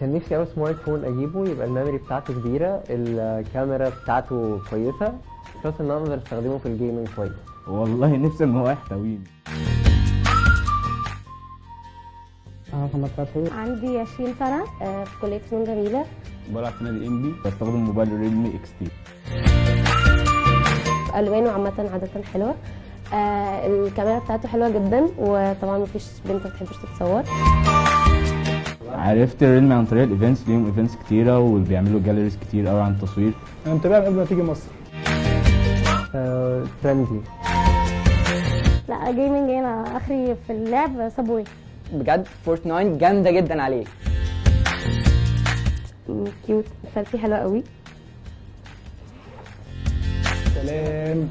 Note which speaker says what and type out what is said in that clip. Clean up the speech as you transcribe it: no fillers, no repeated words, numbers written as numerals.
Speaker 1: كان نفسي أوي smartphone أجيبه يبقى ال memory بتاعته كبيرة، الكاميرا بتاعته كويسة، plus إن أنا أقدر أستخدمه في ال gaming كويس.
Speaker 2: والله نفسي إن هو يحتويني.
Speaker 3: أنا محمد فتحي،
Speaker 4: عندي 20 سنة، في كلية فنون جميلة،
Speaker 2: بلعب في نادي إنبي، بستخدم موبايل Realme XT.
Speaker 4: ألوانه عامة عادة حلوة، الكاميرا بتاعته حلوة جدا، وطبعا مفيش بنت ما بتحبش تتصور.
Speaker 2: عرفت ال Realme عن طريق ال events، ليهم events كتيرة وبيعملوا galleries كتير قوي عن التصوير.
Speaker 3: أنا متابعها من قبل ما تيجي مصر.
Speaker 1: Trendy.
Speaker 4: لا gaming هنا آخري في اللعب Subway.
Speaker 5: بجد Fortnite جامدة جدا عليه.
Speaker 4: Cute، سيلفي حلوة قوي.
Speaker 3: سلام.